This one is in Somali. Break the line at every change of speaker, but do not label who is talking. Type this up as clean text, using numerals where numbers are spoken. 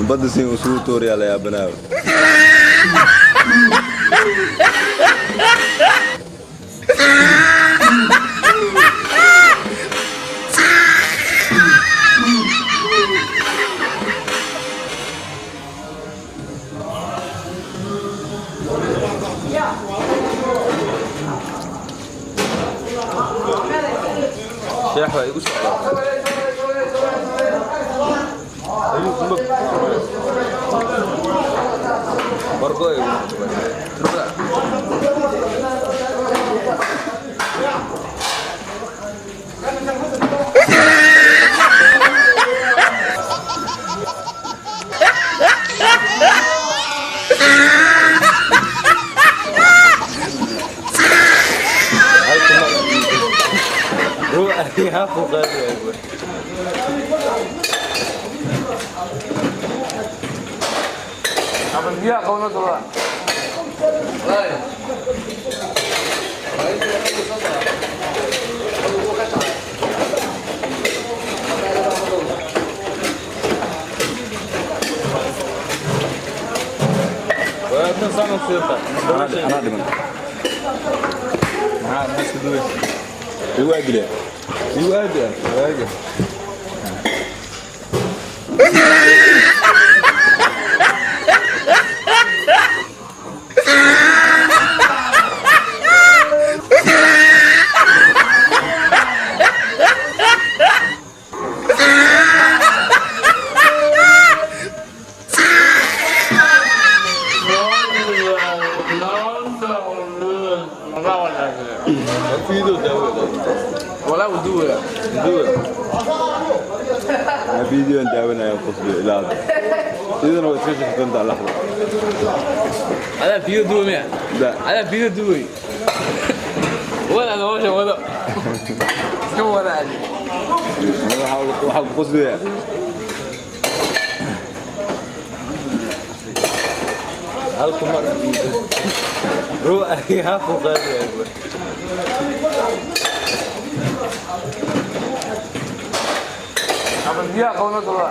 Badda sin isugu tuuriyaa la yaabanaayo.
Sheex baa igu socda. Ayuu kuma bargo igu ruga. Ruga hafu qaadi.
Biyaha qabno soo.
Waa tan saan u fiirta.
Anaa dhiman.
Maxaa isku duway?
Igu aadile.
Igu aadi ah, waaga. Fiido daawada.
Walaa uu duwaya.
Duway.
Fiidiyoan daawanaya qosliyo ilaa hadda. Iyadana waa iska shaksantaa laxda.
Adaa fiido duway miya?
Da.
Adaa fiido duway. Wada hawsha wado. Iska wada adi.
Waxaa ku qosliyaa.
Halku mar ruga hafu qaadi.
Biyaha qabno soo.